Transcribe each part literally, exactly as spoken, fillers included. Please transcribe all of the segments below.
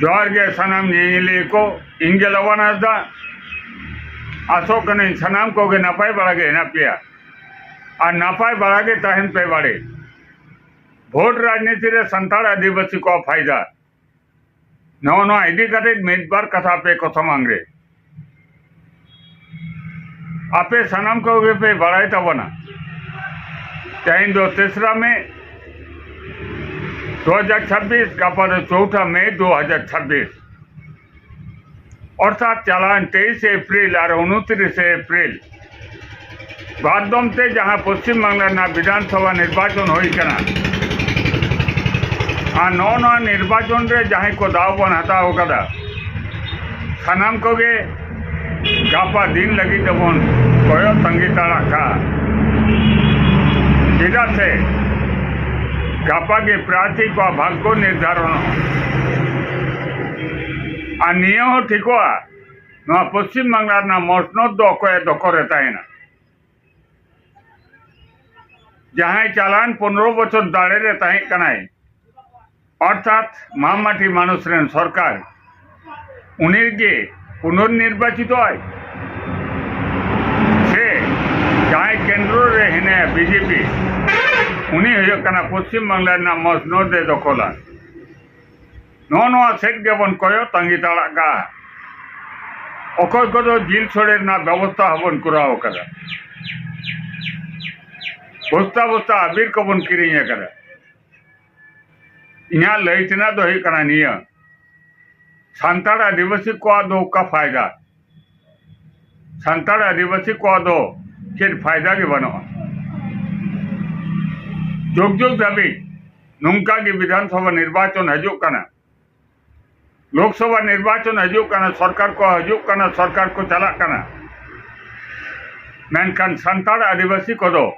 ᱡᱚᱦᱟᱨ ᱜᱮ ᱥᱟᱱᱟᱢ ᱧᱮᱧᱮᱞᱤᱭᱟᱹ ᱠᱚ, ᱤᱧ ᱜᱮ ᱞᱚᱵᱟᱱ ᱦᱟᱸᱥᱫᱟ᱾ ᱟᱥᱚᱜ ᱠᱟᱹᱱᱟᱹᱧ ᱥᱟᱱᱟᱢ ᱠᱚᱜᱮ ᱱᱟᱯᱟᱭ ᱵᱟᱲᱟ ᱜᱮ ᱦᱮᱱᱟᱜ ᱯᱮᱭᱟ ᱟᱨ ᱱᱟᱯᱟᱭ ᱵᱟᱲᱟ ᱜᱮ ᱛᱟᱦᱮᱱ ᱯᱮ ᱵᱟᱲᱮ᱾ ᱵᱷᱳᱴ ᱨᱟᱡᱽᱱᱤᱛᱤ ᱨᱮ ᱥᱟᱱᱛᱟᱲ ᱟᱹᱫᱤᱵᱟᱹᱥᱤ ᱠᱚᱣᱟᱜ ᱯᱷᱟᱭᱫᱟ, ᱱᱚᱜᱼᱚ ᱱᱚᱣᱟ ᱤᱫᱤ ᱠᱟᱛᱮ ᱢᱤᱫ ᱵᱟᱨ ᱠᱟᱛᱷᱟ ᱟᱯᱮ ᱠᱚ ᱥᱟᱢᱟᱝ ᱨᱮ᱾ ᱟᱯᱮ ᱥᱟᱱᱟᱢ ᱠᱚᱜᱮ ᱯᱮ ᱵᱟᱲᱟᱭ ᱛᱟᱵᱚᱱᱟ, ᱛᱮᱦᱮᱧ ᱫᱚ ᱛᱮᱥᱨᱟ ᱢᱮ ᱫᱩ ᱦᱟᱡᱟᱨ ᱪᱷᱟᱵᱵᱤᱥ, ᱜᱟᱯᱟ ᱫᱚ ᱪᱳᱣᱴᱷᱟ ᱢᱮ ᱫᱩ ᱦᱟᱡᱟᱨ ᱪᱷᱟᱵᱵᱤᱥ, ᱚᱨᱛᱷᱟᱛ ᱪᱟᱞᱟᱣᱮᱱ ᱛᱮᱭᱤᱥᱮ ᱮᱯᱨᱤᱞ ᱟᱨ ᱩᱱᱛᱨᱤᱥᱮ ᱮᱯᱨᱤᱞ ᱵᱟᱨ ᱫᱚᱢ ᱛᱮ ᱡᱟᱦᱟᱸ ᱯᱚᱥᱪᱤᱢ ᱵᱟᱝᱞᱟ ᱨᱮᱱᱟᱜ ᱵᱤᱫᱷᱟᱱ ᱥᱚᱵᱷᱟ ᱱᱤᱨᱵᱟᱪᱚᱱ ᱦᱩᱭ ᱠᱟᱱᱟ, ᱟᱨ ᱱᱚᱜᱼᱚ ᱱᱚᱣᱟ ᱱᱤᱨᱵᱟᱪᱚᱱ ᱨᱮ ᱡᱟᱦᱟᱸᱭ ᱠᱚ ᱫᱟᱣ ᱵᱚᱱ ᱦᱟᱛᱟᱣ ᱟᱠᱟᱫᱟ, ᱥᱟᱱᱟᱢ ᱠᱚᱜᱮ ᱜᱟᱯᱟ ᱫᱤᱱ ᱞᱟᱹᱜᱤᱫ ᱫᱚᱵᱚᱱ ᱠᱚᱭᱚᱜ ᱛᱟᱺᱜᱤ ᱛᱟᱲᱟᱜ ᱠᱟᱜᱼᱟ᱾ ᱪᱮᱫᱟᱜ ᱥᱮ ᱜᱟᱯᱟ ᱜᱮ ᱯᱨᱟᱨᱛᱷᱤ ᱠᱚᱣᱟᱜ ᱵᱷᱟᱜᱽᱜᱚ ᱱᱤᱨᱫᱷᱟᱨᱚᱱᱚᱜᱼᱟ᱾ ᱟᱨ ᱱᱤᱭᱟᱹ ᱦᱚᱸ ᱴᱷᱤᱠᱚᱜᱼᱟ, ᱱᱚᱣᱟ ᱯᱚᱥᱪᱤᱢ ᱵᱟᱝᱞᱟ ᱨᱮᱱᱟᱜ ᱢᱚᱥᱱᱚᱫ ᱫᱚ ᱚᱠᱚᱭᱟᱜ ᱫᱚᱠᱷᱚᱞ ᱨᱮ ᱛᱟᱦᱮᱱᱟ᱾ ᱡᱟᱦᱟᱸᱭ ᱪᱟᱞᱟᱣᱮᱱ ᱯᱚᱱᱨᱚ ᱵᱚᱪᱷᱚᱨ ᱫᱟᱲᱮ ᱨᱮ ᱛᱟᱦᱮᱸ ᱠᱟᱱᱟᱭ, ᱚᱨᱛᱷᱟᱛ ᱢᱟᱢᱟᱴᱤ ᱢᱟᱱᱩᱥ ᱨᱮᱱ ᱥᱚᱨᱠᱟᱨ, ᱩᱱᱤ ᱜᱮ ᱯᱩᱱᱚᱨᱱᱤᱨᱵᱟᱪᱤᱛᱚᱜᱼᱟᱭ? ᱥᱮ ᱡᱟᱦᱟᱸᱭ ᱠᱮᱱᱫᱨᱚ ᱨᱮ ᱦᱮᱱᱟᱭᱟ ᱵᱤᱡᱮᱯᱤ, ᱩᱱᱤ ᱦᱩᱭᱩᱜ ᱠᱟᱱᱟ ᱯᱚᱥᱪᱤᱢ ᱵᱟᱝᱞᱟ ᱨᱮᱱᱟᱜ ᱢᱚᱥᱱᱚᱫ ᱮ ᱫᱚᱠᱷᱚᱞᱟ? ᱱᱚᱜᱼᱚ ᱱᱚᱣᱟ ᱥᱮᱫ ᱜᱮᱵᱚᱱ ᱠᱚᱭᱚᱜ ᱛᱟᱺᱜᱤ ᱛᱟᱲᱟᱜ ᱠᱟᱜᱼᱟ᱾ ᱚᱠᱚᱭ ᱠᱚᱫᱚ ᱡᱤᱞ ᱥᱳᱲᱮ ᱨᱮᱱᱟᱜ ᱵᱮᱵᱚᱥᱛᱷᱟ ᱦᱚᱸᱵᱚᱱ ᱠᱚᱨᱟᱣ ᱟᱠᱟᱫᱟ᱾ ᱵᱚᱥᱛᱟ ᱵᱚᱥᱛᱟ ᱟᱵᱤᱨ ᱠᱚᱵᱚᱱ ᱠᱤᱨᱤᱧ ᱟᱠᱟᱫᱟ᱾ ᱤᱧᱟᱹᱜ ᱞᱟᱹᱭ ᱛᱮᱱᱟᱜ ᱫᱚ ᱦᱩᱭᱩᱜ ᱠᱟᱱᱟ ᱱᱤᱭᱟᱹ, ᱥᱟᱱᱛᱟᱲ ᱟᱹᱫᱤᱵᱟᱹᱥᱤ ᱠᱚᱣᱟᱜ ᱫᱚ ᱚᱠᱟ ᱯᱷᱟᱭᱫᱟ? ᱥᱟᱱᱛᱟᱲ ᱟᱹᱫᱤᱵᱟᱹᱥᱤ ᱠᱚᱣᱟᱜ ᱫᱚ ᱪᱮᱫ ᱯᱷᱟᱭᱫᱟ ᱜᱮ ᱵᱟᱹᱱᱩᱜᱼᱟ᱾ ᱡᱩᱜᱽ ᱡᱩᱜᱽ ᱫᱷᱟᱹᱵᱤᱡ ᱱᱚᱝᱠᱟ ᱜᱮ ᱵᱤᱫᱷᱟᱱ ᱥᱚᱵᱷᱟ ᱱᱤᱨᱵᱟᱪᱚᱱ ᱦᱤᱡᱩᱜ ᱠᱟᱱᱟ, ᱞᱳᱠ ᱥᱚᱵᱷᱟ ᱱᱤᱨᱵᱟᱪᱚᱱ ᱦᱤᱡᱩᱜ ᱠᱟᱱᱟ, ᱥᱚᱨᱠᱟᱨ ᱠᱚ ᱦᱤᱡᱩᱜ ᱠᱟᱱᱟ, ᱥᱚᱨᱠᱟᱨ ᱠᱚ ᱪᱟᱞᱟᱜ ᱠᱟᱱᱟ, ᱢᱮᱱᱠᱷᱟᱱ ᱥᱟᱱᱛᱟᱲ ᱟᱹᱫᱤᱵᱟᱹᱥᱤ ᱠᱚᱫᱚ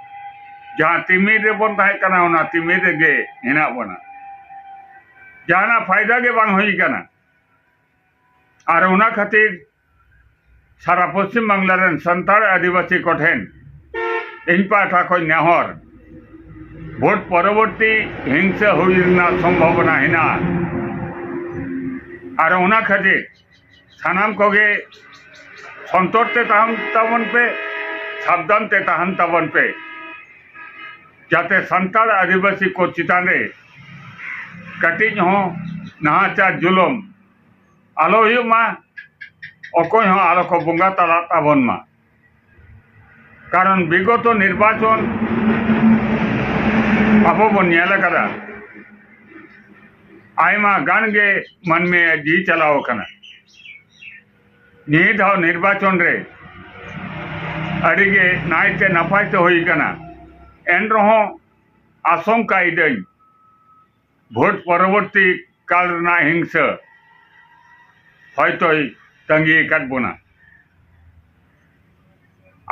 ᱡᱟᱦᱟᱸ ᱛᱤᱢᱤᱨ ᱨᱮᱵᱚᱱ ᱛᱟᱦᱮᱸ ᱠᱟᱱᱟ, ᱚᱱᱟ ᱛᱤᱢᱤᱨ ᱨᱮᱜᱮ ᱦᱮᱱᱟᱜ ᱵᱚᱱᱟ᱾ ᱡᱟᱦᱟᱱᱟᱜ ᱯᱷᱟᱭᱫᱟ ᱜᱮ ᱵᱟᱝ ᱦᱩᱭ ᱠᱟᱱᱟ᱾ ᱟᱨ ᱚᱱᱟ ᱠᱷᱟᱹᱛᱤᱨ ᱥᱟᱨᱟ ᱯᱚᱥᱪᱤᱢ ᱵᱟᱝᱞᱟ ᱨᱮᱱ ᱥᱟᱱᱛᱟᱲ ᱟᱹᱫᱤᱵᱟᱹᱥᱤ ᱠᱚᱴᱷᱮᱱ ᱤᱧ ᱯᱟᱦᱴᱟ ᱠᱷᱚᱱ ᱱᱮᱦᱚᱨ, ᱵᱷᱳᱴ ᱯᱚᱨᱚᱵᱚᱨᱛᱤ ᱦᱤᱝᱥᱟᱹ ᱦᱩᱭ ᱨᱮᱱᱟᱜ ᱥᱚᱢᱵᱷᱚᱵᱚᱱᱟ ᱦᱮᱱᱟᱜᱼᱟ᱾ ᱟᱨ ᱚᱱᱟ ᱠᱷᱟᱹᱛᱤᱨ ᱥᱟᱱᱟᱢ ᱠᱚᱜᱮ ᱥᱚᱱᱛᱚᱨ ᱛᱮ ᱛᱟᱦᱮᱱ ᱛᱟᱵᱚᱱ ᱯᱮ, ᱥᱟᱵᱫᱷᱟᱱ ᱛᱮ ᱛᱟᱦᱮᱱ ᱛᱟᱵᱚᱱ ᱯᱮ, ᱡᱟᱛᱮ ᱥᱟᱱᱛᱟᱲ ᱟᱹᱫᱤᱵᱟᱹᱥᱤ ᱠᱚ ᱪᱮᱛᱟᱱ ᱨᱮ ᱠᱟᱹᱴᱤᱡ ᱦᱚᱸ ᱱᱟᱦᱟᱪᱟᱨ ᱡᱩᱞᱩᱢ ᱟᱞᱚ ᱦᱩᱭᱩᱜ ᱢᱟ, ᱚᱠᱚᱭ ᱦᱚᱸ ᱟᱞᱚ ᱠᱚ ᱵᱚᱸᱜᱟ ᱛᱟᱞᱟᱜ ᱛᱟᱵᱚᱱ ᱢᱟ᱾ ᱠᱟᱨᱚᱱ ᱵᱤᱜᱚᱛᱚ ᱱᱤᱨᱵᱟᱪᱚᱱ ᱟᱵᱚ ᱵᱚᱱ ᱧᱮᱞ ᱟᱠᱟᱫᱟ, ᱟᱭᱢᱟ ᱜᱟᱱ ᱜᱮ ᱢᱟᱹᱱᱢᱤᱭᱟᱜ ᱡᱤᱣᱤ ᱪᱟᱞᱟᱣ ᱟᱠᱟᱱᱟ᱾ ᱱᱤᱭᱟᱹ ᱫᱷᱟᱣ ᱱᱤᱨᱵᱟᱪᱚᱱ ᱨᱮ ᱟᱹᱰᱤ ᱜᱮ ᱱᱟᱭᱛᱮ ᱱᱟᱯᱟᱭ ᱛᱮ ᱦᱩᱭ ᱟᱠᱟᱱᱟ᱾ ᱮᱱ ᱨᱮᱦᱚᱸ ᱟᱥᱚᱝᱠᱟ ᱤᱫᱟᱹᱧ, ᱵᱷᱳᱴ ᱯᱚᱨᱚᱵᱚᱨᱛᱤ ᱠᱟᱞ ᱨᱮᱱᱟᱜ ᱦᱤᱝᱥᱟᱹ ᱦᱚᱭᱛᱳᱭ ᱛᱟᱺᱜᱤ ᱟᱠᱟᱫ ᱵᱚᱱᱟ᱾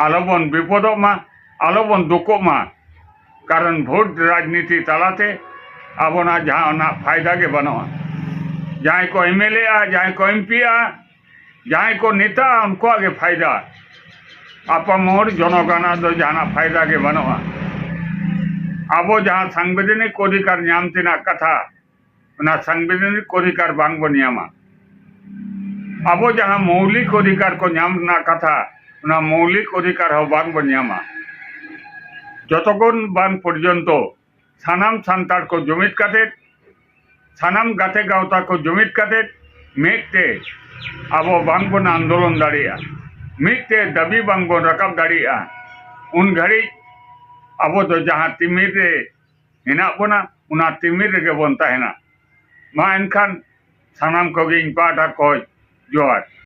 ᱟᱞᱚᱵᱚᱱ ᱵᱤᱯᱚᱫᱚᱜ ᱢᱟ, ᱟᱞᱚᱵᱚᱱ ᱫᱩᱠᱚᱜ ᱢᱟ, ᱠᱟᱨᱚᱱ ᱵᱷᱳᱴ ᱨᱟᱡᱽᱱᱤᱛᱤ ᱛᱟᱞᱟᱛᱮ ᱟᱵᱚᱱᱟᱜ ᱡᱟᱦᱟᱱᱟᱜ ᱯᱷᱟᱭᱫᱟ ᱜᱮ ᱵᱟᱹᱱᱩᱜᱼᱟ᱾ ᱡᱟᱦᱟᱸᱭ ᱠᱚ ᱮᱢᱮᱞᱮᱜᱼᱟ, ᱡᱟᱦᱟᱸᱭ ᱠᱚ ᱮᱢᱯᱤᱜᱼᱟ, ᱡᱟᱦᱟᱸᱭ ᱠᱚ ᱱᱮᱛᱟᱜᱼᱟ, ᱩᱱᱠᱩᱣᱟᱜ ᱜᱮ ᱯᱷᱟᱭᱫᱟ᱾ ᱟᱯᱟᱢᱚᱨ ᱡᱚᱱᱚᱜᱚᱱᱟᱜ ᱫᱚ ᱡᱟᱦᱟᱱᱟᱜ ᱯᱷᱟᱭᱫᱟ ᱜᱮ ᱵᱟᱹᱱᱩᱜᱼᱟ᱾ ᱟᱵᱚ ᱡᱟᱦᱟᱸ ᱥᱟᱝᱵᱤᱫᱷᱟᱱᱤᱠ ᱚᱫᱷᱤᱠᱟᱨ ᱧᱟᱢ ᱛᱮᱱᱟᱜ ᱠᱟᱛᱷᱟ, ᱚᱱᱟ ᱥᱟᱝᱵᱤᱫᱷᱟᱱᱤᱠ ᱚᱫᱷᱤᱠᱟᱨ ᱵᱟᱝ ᱵᱚᱱ ᱧᱟᱢᱟ᱾ ᱟᱵᱚ ᱡᱟᱦᱟᱸ ᱢᱳᱣᱞᱤᱠ ᱚᱫᱷᱤᱠᱟᱨ ᱠᱚ ᱧᱟᱢ ᱨᱮᱱᱟᱜ ᱠᱟᱛᱷᱟ, ᱚᱱᱟ ᱢᱳᱣᱞᱤᱠ ᱚᱫᱷᱤᱠᱟᱨ ᱦᱚᱸ ᱵᱟᱝ ᱵᱚᱱ ᱧᱟᱢᱟ᱾ ᱡᱚᱛᱚᱠᱷᱚᱱ ᱵᱟᱝ ᱯᱚᱨᱡᱚᱱᱛᱚ ᱥᱟᱱᱟᱢ ᱥᱟᱱᱛᱟᱲ ᱠᱚ ᱡᱩᱢᱤᱫ ᱠᱟᱛᱮ, ᱥᱟᱱᱟᱢ ᱜᱟᱛᱮ ᱜᱟᱶᱛᱟ ᱠᱚ ᱡᱩᱢᱤᱫ ᱠᱟᱛᱮ ᱢᱤᱫ ᱛᱮ ᱟᱵᱚ ᱵᱟᱝ ᱵᱚᱱ ᱟᱱᱫᱳᱞᱚᱱ ᱫᱟᱲᱮᱭᱟᱜᱼᱟ, ᱢᱤᱫ ᱛᱮ ᱫᱟᱹᱵᱤ ᱵᱟᱝ ᱵᱚᱱ ᱨᱟᱠᱟᱵ ᱫᱟᱲᱮᱭᱟᱜᱼᱟ, ᱩᱱ ᱜᱷᱟᱹᱲᱤᱡ ᱟᱵᱚ ᱫᱚ ᱡᱟᱦᱟᱸ ᱛᱤᱢᱤᱨ ᱨᱮ ᱦᱮᱱᱟᱜ ᱵᱚᱱᱟ, ᱚᱱᱟ ᱛᱤᱢᱤᱨ ᱨᱮᱜᱮ ᱵᱚᱱ ᱛᱟᱦᱮᱱᱟ᱾ ᱢᱟ ᱮᱱᱠᱷᱟᱱ ᱥᱟᱱᱟᱢ ᱠᱚᱜᱮ ᱤᱧ ᱯᱟᱦᱴᱟ ᱠᱷᱚᱱ ᱡᱚᱦᱟᱨ᱾